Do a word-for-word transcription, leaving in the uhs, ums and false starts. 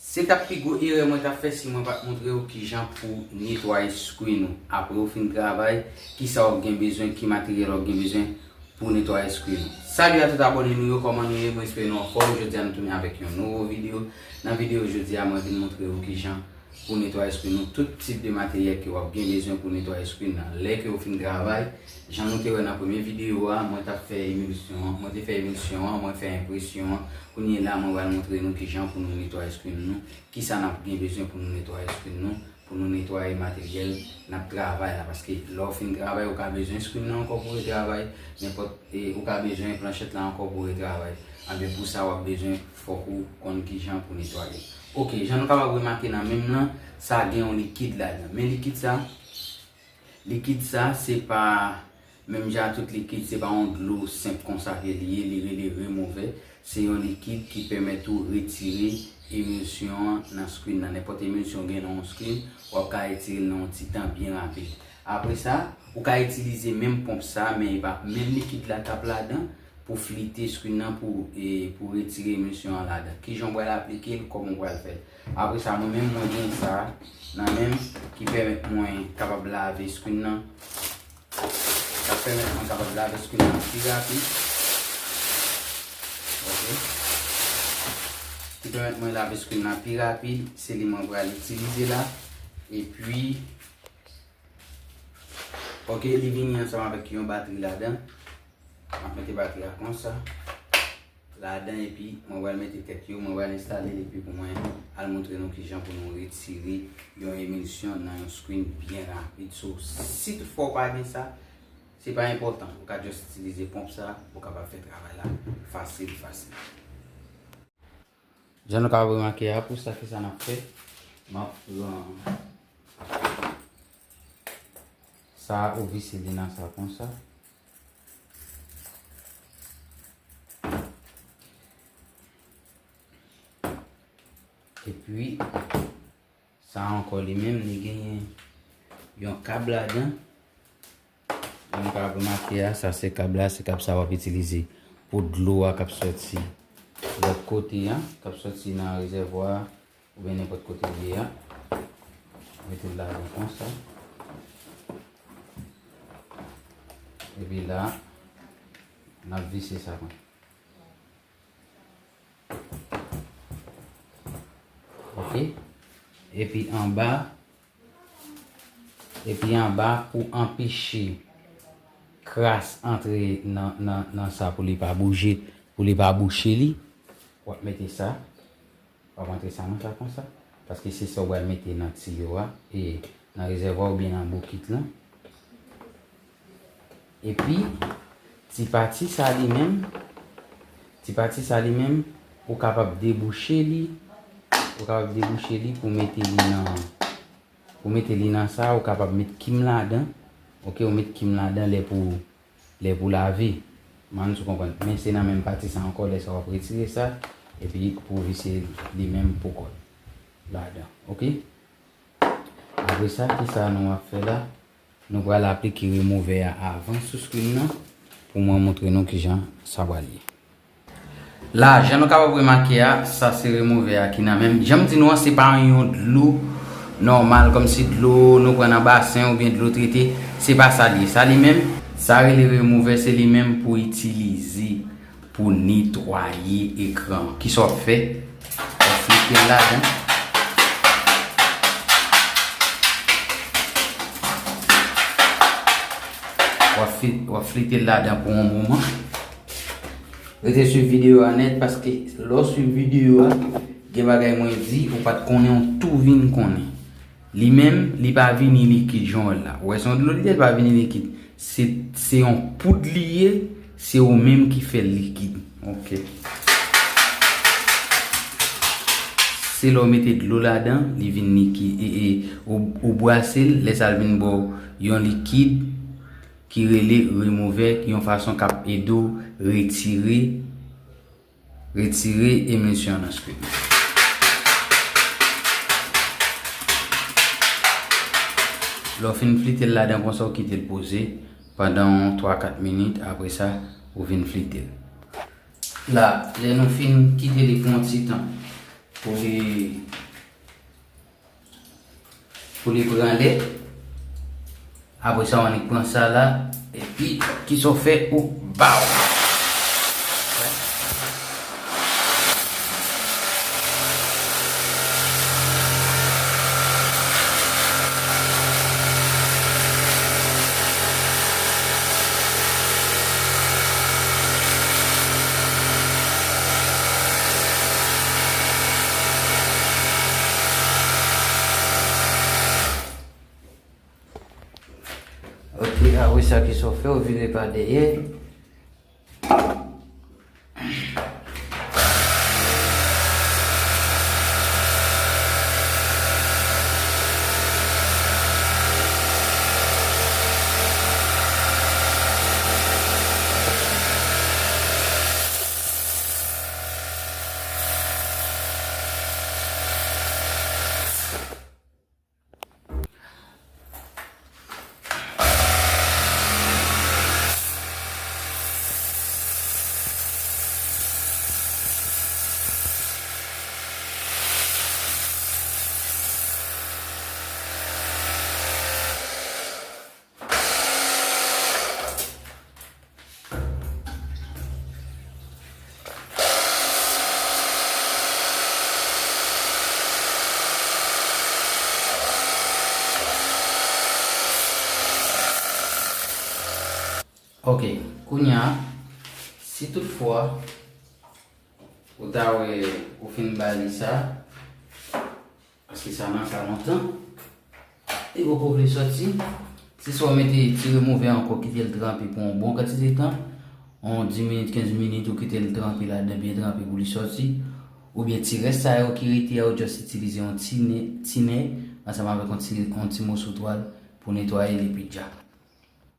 Se t ap pi gwo erè mwen t ap fè si mwen pa t montre w kijan pou netwaye screen ou. Apre w fin travay, kisa w ap gen bezwen, ki materyèl w ap gen bezwen pou netwaye screen ou. Salut a tout abòne nou yo, kòman nou ye? Mwen espere nou anfòm. Jodi a nou tounen avèk yon nouvo videyo. Nan videyo jodi a, mwen vin montre w kijan pou netwaye screen ou, tout tip de materyèl ke w ap gen bezwen pou netwaye screen nan. Lè ke w fin travay, jan nou te wè nan premye videyo a, mwen t ap fè emilsyon an, mwen te fè emilsyon an, mwen fè enpresyon an. Kounye la, mwen pral montre nou kijan pou nou netwaye screen nou, kisa n ap gen bezwen pou nou netwaye screen nou, pou nou netwaye materyèl n ap travay la. Paske lè w fin travay, ou ka bezwen screen nan ankò pou retravay, nenpòt, e, ou ka bezwen planchèt la ankò pou retravay. Anben, pou sa, w ap bezwen, fòk ou konn kijan pou netwaye. Ok, jan nou kapab remake nan men m lan, sa gen yon likid ladan. Men likid sa, likid sa, se pa menm jan ak tout likid, se pa yon dlo senp konsa ke li ye, li rele Remover. Se yon likid ki pèmèt ou retire emilsyon an nan screen nan. Nenpòt emilsyon w gen nan yon screen, w ap ka retire l nan yon ti tan byen rapid. Apre sa, ou ka itilize menm ponp sa, men e pa menm likid la k ap ladan pou flite screen nan, pou, e, pou retire emilsyon an ladan. Kijan w pral aplike l, kòman w pral fè l. Apre sa, mwen menm, mwen gen sa nan men m ki pèmèt mwen kapab lave screen nan. K ap pèmèt mwen kapab lave screen nan pi rapid. Ok. Ki pèmèt mwen lave screen nan pi rapid. Se li mwen pral itilize la. Epi, ok, li vini ansanm avèk yon batri ladan. M ap mete batri a konsa. Ladan, epi mwen pral mete tèt yo, mwen pral enstale l, epi pou mwen al montre nou kijan pou nou retire yon emilsyon nan yon screen byen rapid. So, si toutfwa w pa gen sa, se pa enpòtan. Ou ka just itilize ponp sa, ou kapab fè travay la fasil, fasil. Jan nou ka remake a, pou sa, kisa n ap fè? M ap pran sa, ou vise li nan sa konsa. Epi, sa ankò li menm, li genyen yon kab ladan. Jan nou ka remake a, sa se kab la, se kab sa w ap itilize pou dlo a k ap sòti lòt kote a, k ap sòti nan rezèvwa a, oubyen nenpòt kote l ye a. Mete l ladan konsa. Epi la, n ap vise sa konsa. Ok. Epi anba, epi anba, pou anpeche kras antre nan, nan, nan sa, pou li pa bouje, pou li pa bouche li, w ap mete sa. W ap antre sa nan sa konsa. Paske se sa w pral mete nan tiyo a, e nan rezèvwa oubyen nan bokit lan. Epi, ti pati sa li menm, ti pati sa li menm, ou kapab debouche li, ou kapab debouche li pou mete li nan, pou mete li nan sa, ou kapab met kim ladan, ok, ou met kim ladan lè pou, lè pou lave. Man si w konprann. Men se nan menm pati sa ankò, lè sa w ap retire sa, epi pou vise li menm pou kò l ladan, ok? Apre sa, kisa nou ap fè la? Nou pral aplike remover a avan sou screen nan pou mwen montre nou kijan sa pral ye. La, jan nou kapab remake a, sa se remover a ki nan men m. Jan m di nou an, se pa yon dlo nòmal, kòmsi dlo nou pran nan basen oubyen dlo trete. Se pa sa li ye. Sa li menm, sa rele remover, se li menm pou itilize pou netwaye ekran. Kisa w ap fè? W ap flite l ladan. W ap fi-, w ap flite l ladan pou yon moman. Rete swiv videyo a nèt, paske lè w swiv videyo a, gen bagay mwen di, ou pa t konnen, ou tou vin konnen. Li menm, li pa vini likid jan w wè l la. Ou wè se yon dlo li ye, li pa vini likid. Se, se yon poud li ye, se ou menm ki fè l likid. Ok. Se lè w mete dlo ladan, li vin likid. E, e, ou, ou brase l, lè sa l vin ba w yon likid ki rele remover, yon fason k ap ede w retire Retire emilsyon nan screen. Lè w fin flite l ladan konsa, ou kite l poze pandan yon twa kat minit, apre sa, ou vin flite l. La, lè nou fin kite li pou yon ti tan, Pou li, pou li pran lè. Apre sa, w annik pran sa la, epi kisa w fè, ou ba w. Ok, apre sa, kisa w fè, w vire pa dèyè. Ok, kounye a, si toutfwa ou ta wè ou fin ba li sa, paske sa nan ka lontan, li poko vle sòti. Se swa w mete ti remover ankò, kite l tranpe pou yon bon kantite tan, yon dis minit, kenz minit, ou kite l tranpe ladan, byen tranpe pou li sòti, oubyen ti rès sa yo ki rete a, ou just itilize yon ti ne, ti ne, ansanm avèk yon ti, yon ti moso twal pou netwaye li pi dja.